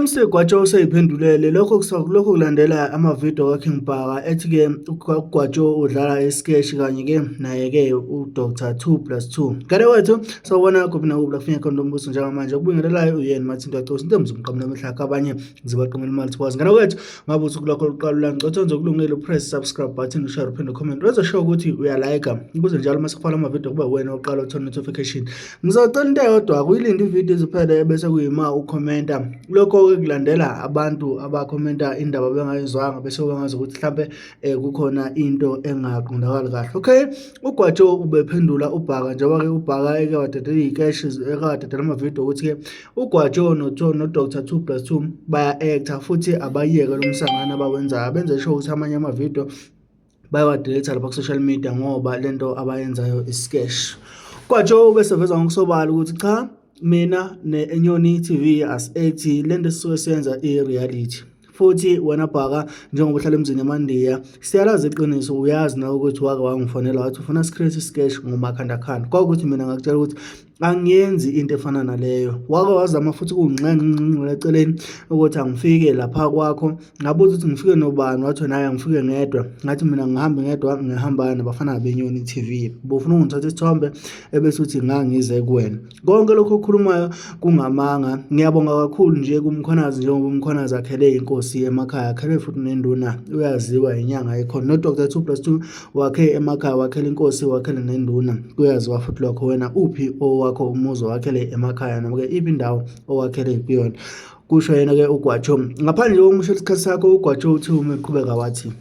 U-MC Gwajo useyiphendulele lokho lokho kulandela amavidiyo kaKing Bhaka ethi-ke uGwajo udlala isikeshi kanye-ke naye-ke uDr 2 plus 2. Ngane wethu sawubona kuphi nakuphi la kufinya khona lombuso njengamanje okubingelelayo uyena Mathinto Acosi into emzumqamula amehla abanye zibaqamela imali thiwazi. Ngane wethu ngabe usuku lwakho luqala la ngicela wenze okulungile upress subscribe button ushare uphinde comment wenze sure ukuthi uyalayika ukuze njalo uma sikufaka amavidiyo kube wena oqala uthola notification. Ngizocela into eyodwa kuyilinde ividiyo iziphele bese kuyima ukhomenta. Lokho-ke kulandela abantu abakhomenta indaba bengayizwanga bese bengazi ukuthi mhlampe um kukhona into engaqondakali kahle. Okay, uGwajo ubephendula uBhaka njengoba-ke uBhaka eke wadedela iy'keshi eke wadedela amavidiyo ukuthi-ke uGwajo no-Dr 2 plus 2 baya-act-a futhi abayeke lo msangano abawenzayo. Benze sure ukuthi amanye amavidiyo bayawadelete lapha ku-social media ngoba lento abayenzayo isikeshi. Gwajo ubeseveza ngokusobala ukuthi cha mina ne-Enyoni TV as-ethi lento esisuke siyenza i-reality futhi wena Bhaka njengoba uhlala emzini eMandiya siyalazi iqiniso uyazi nawe ukuthi wake wangifonela wathi ufuna si-create isikeshi ngomakhandakhanda kwakuthi mina ngakutshela ukuthi angiyenzi into efana naleyo wake wazama futhi kunginxenxa eceleni ukuthi angifike lapha kwakho ngabuza ukuthi ngifike nobani wathi wena hayi angifike ngedwa ngathi mina ngihambe ngedwa ngihamba nabafana beNyoni TV bufuna ungithatha isithombe ebese uthi ngangize kuwena konke lokho okukhulumayo kungamanga ngiyabonga kakhulu nje kuMkhwanazi njengoba uMkhwanazi akhele inkosi emakhaya akhele futhi nenduna uyaziwa inyanga ekhona no Dr 2 plus 2 wakhe emakhaya wakhela inkosi wakhele nenduna kuyaziwa futhi lokho wena uphi owakho umuzi wakhele emakhaya noma-ke iphi indawo owakhele kuyona kusho yena-ke uGwajo ngaphandle kokumusha isikhathi sakho uGwajo uthi uma eqhubeka wathi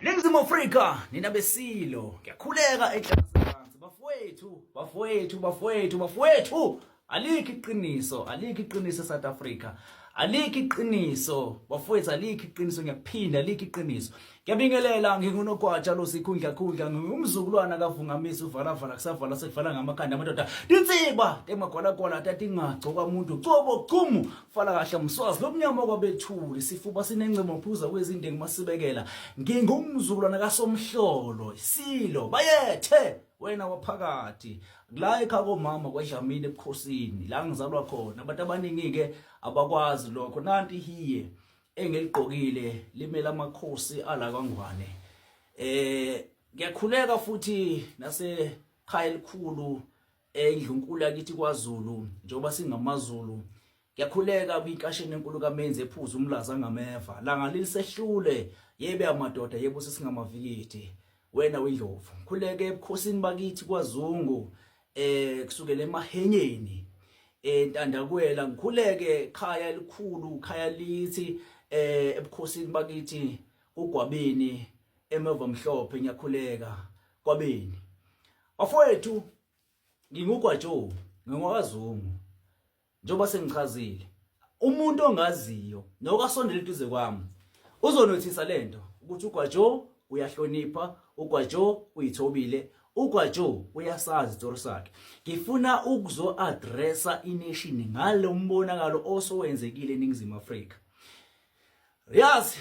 Ningizimu Afrika nina besilo ngiyakhuleka enhlansi bafowethu bafowethu bafowethu bafowethu alikho iqiniso alikho iqiniso eSouth Africa alikho iqiniso bafowethu alikho iqiniso ngiyakuphinda alikho iqiniso ngiyabingelela ngingunogwaja lo sikhundla khundla ngingumzukulwana kavungamisa uvalavala kusavala sekuvala ngamakhanda amadoda tinsiba temagwalagwala tatingagcoka umuntu cobo chumu fala kahle mswazi lomnyama kwabethuli sifuba sinencemo phuza kwezindengu masibekela ngingumzukulwana kasomhlolo silo bayethe wena waphakathi la ekhaya komama kwaDlamini ebukhosini la ngizalwa khona abantu abaningi-ke abakwazi lokho nanti ihiye engiligqokile limele amakhosi ala kwaNgwane eh ngiyakhuleka futhi nase khaya elikhulu endlunkulu yakithi kwaZulu njengoba singamaZulu Ngiyakhuleka kwinkasheni enkulu kaMenzi ephuza umlaza ngameva langa lilisehlule yebe amadoda yebo sesingamavikidi wena wendlovu ngikhuleke ebukhosini bakithi kwaZungu eh kusukela emahenyeni entandakwela ngikhuleke khaya elikhulu khaya lithi eh ebukhosini bakithi uGwabini emeva mhlophe ngiyakhuleka kwabeni bafowethu ngingugwajo ngingwakazungu njengoba sengichazile umuntu ongaziyo nokasondela eduze kwami uzonothisa lento ukuthi uGwajo uyahlonipha uGwajo uyithobile uGwajo uyasazi isitori sakhe ngifuna ukuzo-addressa ination ngalo mbonakalo osowenzekile eNingizimu Afrika yazi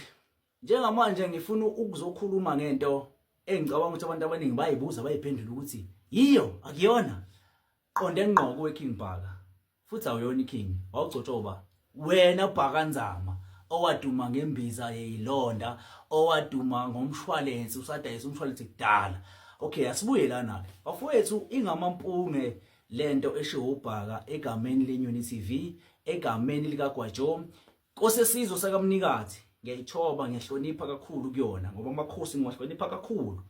njengamanje ngifuna ukuzokhuluma ngento engicabanga ukuthi abantu abaningi bayibuza bayiphendula ukuthi yiyo akuyona qonde ngqo kuwe King Bhaka futhi awuyona iking wawugcotshwa uba wena Bhaka Nzama owaduma ngembiza yeyilonda owaduma ngomshwalense usadayisa umshwalense kudala okay asibuye lana ke bafowethu ingamampunge lento eshiwo uBhaka egameni leNyoni TV egameni likaGwajo Nkosesizwe sakamnikathi ngiyayithoba ngiyahlonipha kakhulu kuyona ngoba amakhosi ngiwahlonipha kakhulu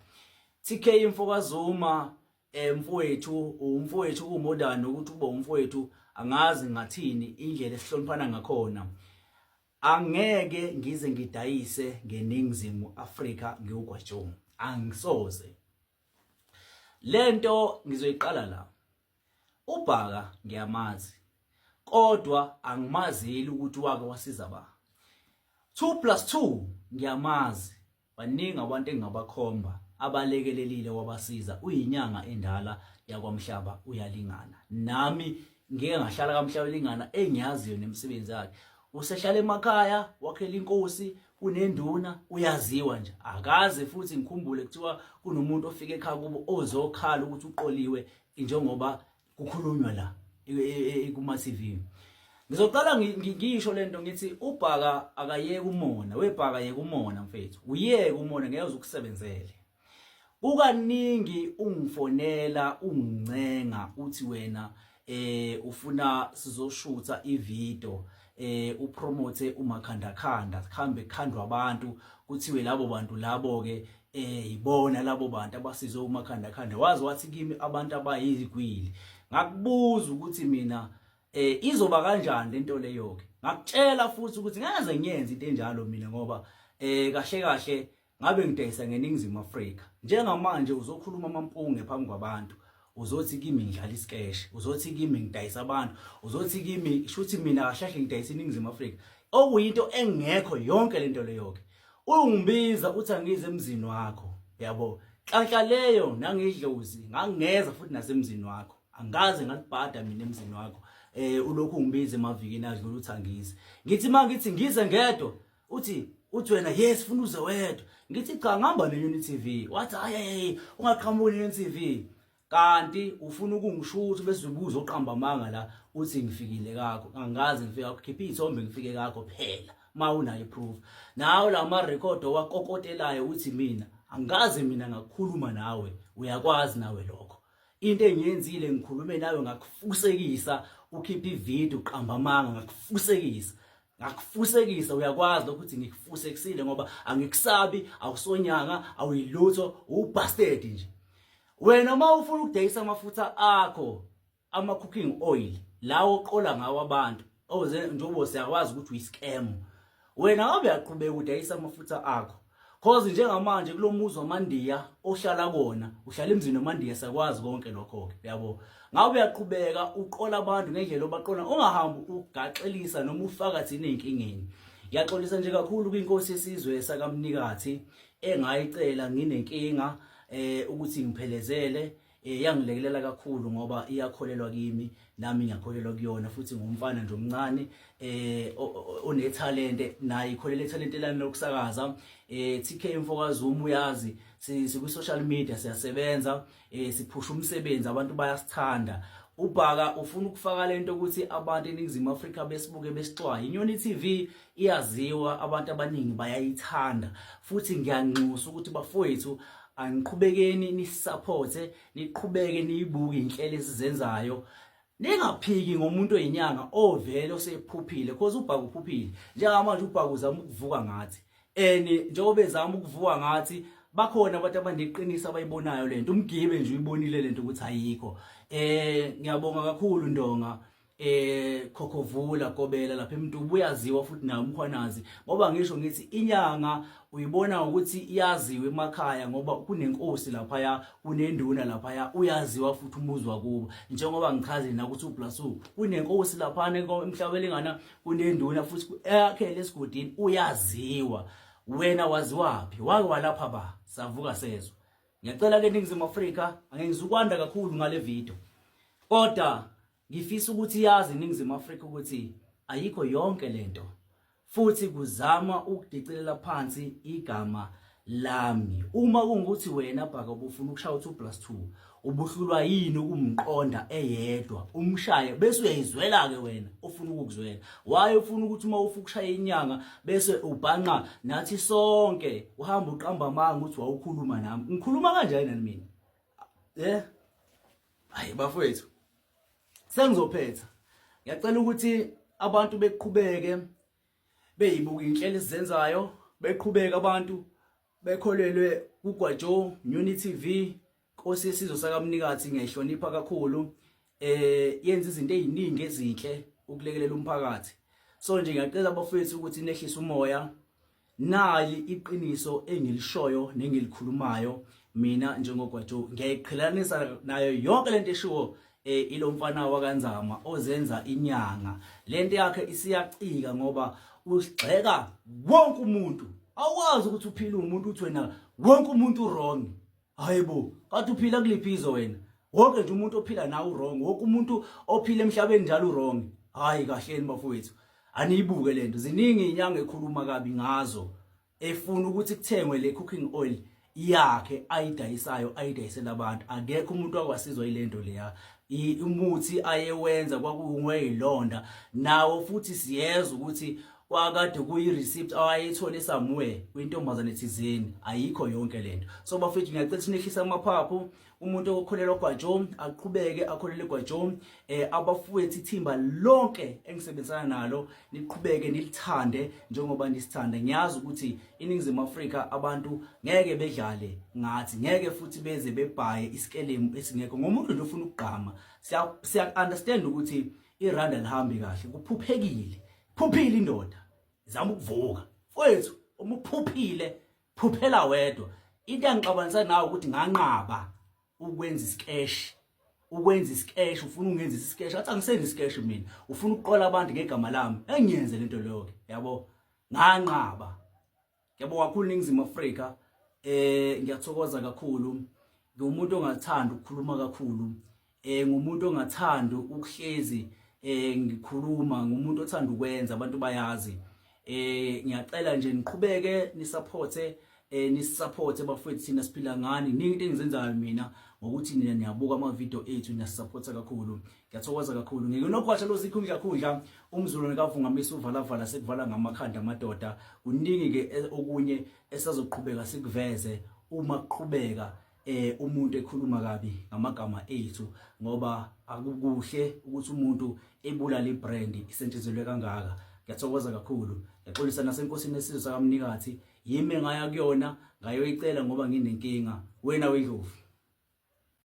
TK mfokaZuma eh mfowethu umfowethu umodern ukuthi ube umfowethu angazi ngathini indlela esihloniphana ngakhona angeke ngize ngidayise ngeningizimu Afrika ngiwugwajongo angisoze lento ngizoyiqala la uBhaka ngiyamazi kodwa angimazeli ukuthi wake wasiza ba 2 plus 2 ngiyamazi Baningi abantu engingabakhomba abalekelelile wabasiza uyinyanga endala yakwamhlaba uyalingana nami ngike ngahlala kamhlaba lingana engiyaziyo nemisebenzi yakhe usehlala emakhaya wakhela inkosi kunenduna uyaziwa nje akaze futhi ngikhumbule kuthiwa kunomuntu ofike ekhaya kubo ozokhala ukuthi uqoliwe njengoba kukhulunywa la kuma TV. Ngizoqala ngisho lento ngithi uBhaka akayeke umona, weBhaka yeke umona mfethu. Uyeke umona ngeke uzukusebenzele. Kukaningi ungifonela ungincenga uthi wena ufuna sizoshutha ivideo upromote umakhandakhanda kuhambe kukhandwa abantu kuthiwe labo bantu labo ke ibona labo bantu abasizwe umakhandakhanda wazi wathi kimi abantu abayizigwili ngakubuza ukuthi mina izoba kanjani lento leyo ke ngakutshela futhi ukuthi ngeke ngiyenze into enjalo mina ngoba kahle kahle ngabe ngidayisa ngeningizimu Afrika njengamanje uzokhuluma amampunge phambi kwabantu uzothi kimi ngidlala isikeshi uzothi kimi ngidayisa abantu uzothi kimi shuthi mina kahle kahle ngidayisa iningizimu Afrika okuyinto engekho yonke lento leyo ke ungibiza uthi angize emzini wakho yabo nhlanhla leyo nangidlozi ngangeza futhi nasemzini wakho angaze ngalibhada mina emzini wakho ulokhu ungibiza emavikini adlula uthi angize ngithi mangithi ngize ngedwa uthi uthi wena yes funa uze wedwa ngithi cha ngihamba ne-Unity TV wathi hayi hayi ungaqhamuki ne-Unity TV kanti ufuna ukungishutha bese ubuza oqamba amanga la uthi ngifikile kakho angazi ngifika khipha izithombe ngifike kakho phela ma unayo proof nawe la ma record owakokotelayo uthi mina angazi mina ngakukhuluma nawe uyakwazi nawe lokho into engiyenzile ngikhulume nawe ngakufusekisa ukhipha ivideo uqamba amanga ngakufusekisa ngakufusekisa uyakwazi lokho ukuthi ngikufusekisile ngoba angikusabi awusonyanga awuyilutho ubastard nje wena uma ufuna ukudayisa amafutha akho ama cooking oil lawo oqola ngawo abantu oze njengoba siyakwazi ukuthi uyiscam wena ngabe uyaqhubeka udayisa amafutha akho cause njengamanje kulomuzi wamandiya ohlala kona uhlala emzini wamandiya sakwazi konke lokho ke yabo ngabe uyaqhubeka uqola abantu ngendlela obaqola ungahambi ugaxelisa noma ufaka thina ezinkingeni ngiyaxolisa nje kakhulu kwinkosi yesizwe sakamnikathi engayicela nginenkinga ukuthi ngiphelezele yangilekelela kakhulu ngoba iyakholelwa kimi nami ngiyakholelwa kuyona futhi ngumfana nje omncane onethalente naye ikholela ethalente lami lokusakaza TK mfokaZuma uyazi siku social media siyasebenza siphusha umsebenzi abantu bayasithanda uBhaka ufuna ukufaka lento ukuthi abantu eNingizimu Afrika besibuke besixwaye Inyoni TV iyaziwa abantu abaningi bayayithanda futhi ngiyanxusa ukuthi bafowethu aniqhubekeni nisupporte niqhubeke niyibuke inhlelo esizenzayo ningaphiki ngomuntu oyinyanga ovele osephuphile because uBhaka uphuphile njengamanje uBhaka uzama ukuvuka ngathi and njengoba ezama ukuvuka ngathi bakhona abantu abaneqiniso abayibonayo lento umgibe nje uyibonile lento ukuthi ayikho ngiyabonga kakhulu Ndonga Khokhovula Gobela lapha eMntubu uyaziwa futhi naye umkhwanazi ngoba ngisho ngithi inyanga uyibona ukuthi iyaziwa emakhaya ngoba kunenkosi lapha kunenduna lapha uyaziwa futhi umuzi wakubo njengoba ngichazile nakuthi uBlasu kunenkosi lapha emhlabelengana kunenduna futhi eyakhele esigodini uyaziwa wena waziwaphi wake walapha ba savuka sezwa ngiyacela ke eNingizimu Afrika angeke ngizukwanda kakhulu ngale video kodwa ngifisa ukuthi yazi iNingizimu Afrika ukuthi ayikho yonke lento futhi kuzama ukudicilela phansi igama lami uma kungukuthi wena Bhaka ubufuna ukushaya u2 + 2 ubuhlulwa yini ukumqonda eyedwa umshaye bese uyayizwela ke wena ufuna ukukuzwela waye ufuna ukuthi uma ufuna ukushaya inyanga bese ubhanqa nathi sonke uhamba uqamba amanga ukuthi wawukhuluma nami ngikhuluma kanjani nani mina hayi bafowethu sengizophetha ngiyacela ukuthi abantu beqhubeke beyibuka inhlelo esizenzayo beqhubeke abantu bekholelwe kuGwajo Nyoni TV Nkosi yesizwe sakamnikathi ngiyayihlonipha kakhulu yenza izinto eziningi ezinhle ukulekelela umphakathi so nje ngiyacela abafowethu ukuthi nehlise umoya nali iqiniso engilishoyo nengilikhulumayo mina njengoGwajo ngiyayiqhelanisa nayo yonke lento eshiwo ilomfana wakaNzama ozenza inyanga lento yakhe isiyacika ngoba usigxeka wonke umuntu awukwazi ukuthi uphile umuntu uthi wena wonke umuntu wrong hayibo kade uphila kuliphi izwe wena wonke nje umuntu ophila nawe wrong wonke umuntu ophila emhlabeni njalo wrong hayi kahleni bafowethu aniyibuke lento ziningi inyanga ekhuluma kabi ngazo efuna ukuthi kuthengwe le cooking oil yakhe ayidayisayo ayidayisela abantu akekho umuntu akwasizwa ilento leya Umuthi ayewenza kwakuweyilonda nawo futhi siyezwa ukuthi kwakade kuyi-receipt awayethole somewhere kwintombazane thizeni. Ayikho yonke lento. So bafethu, ngiyacela sinehlisa amaphaphu. Umuntu okholelwa Gwajo aqhubeke akholele Gwajo. Abafowethu, ithimba lonke engisebenzisana nalo, niqhubeke nilithande njengoba nisithanda. Ngiyazi ukuthi iNingizimu Afrika abantu ngeke bedlale ngathi, ngeke futhi beze bebhaye isikelemu esingekho ngomuntu nje ofuna ukugqama. Siya understand ukuthi iranda lihambi kahle, kuphuphekile, phuphile indoda zama ukuvuka. Mfowethu, uma uphuphile, phuphela wedwa. Into engixabanisa nawe ukuthi nganqaba ukwenza isikeshi, ukwenza isikeshi, ufuna ungenza isikeshi, athi angisenzi isikeshi mina, ufuna ukuqola abantu ngegama lami, engiyenze lento leyo ke, yabo. Nganqaba. Ngiyabonga kakhulu, Ningizimu Afrika. Ngiyathokoza kakhulu. Ngiwumuntu ongathanda ukukhuluma kakhulu, ngumuntu ongathanda ukuhlezi ngikhuluma, ngumuntu othanda ukwenza, abantu bayazi. Ngiyacela nje niqhubeke nisupporte, nisupporte bafowethu, thina siphila ngani. Ningi into engizenzayo mina ngokuthi nina niyabuka ama video ethu, niyasupporta kakhulu. Ngiyathokoza kakhulu. Nginogwatsha lozikhundla khundla umzulu kavungamisa uvalavala sekuvala ngamakhanda amadoda. Kuningi ke okunye esazoqhubeka sikuveze uma kuqhubeka umuntu ekhuluma kabi ngamagama ethu, ngoba akukuhle ukuthi umuntu ebulala ibrand isetshenzelwe kangaka. Ngiyathokoza kakhulu. Ngiyaxolisa nasenkosini esizwe sakamnikathi, yimi engaya kuyona ngayoyicela ngoba nginenkinga. Wena wendlovu.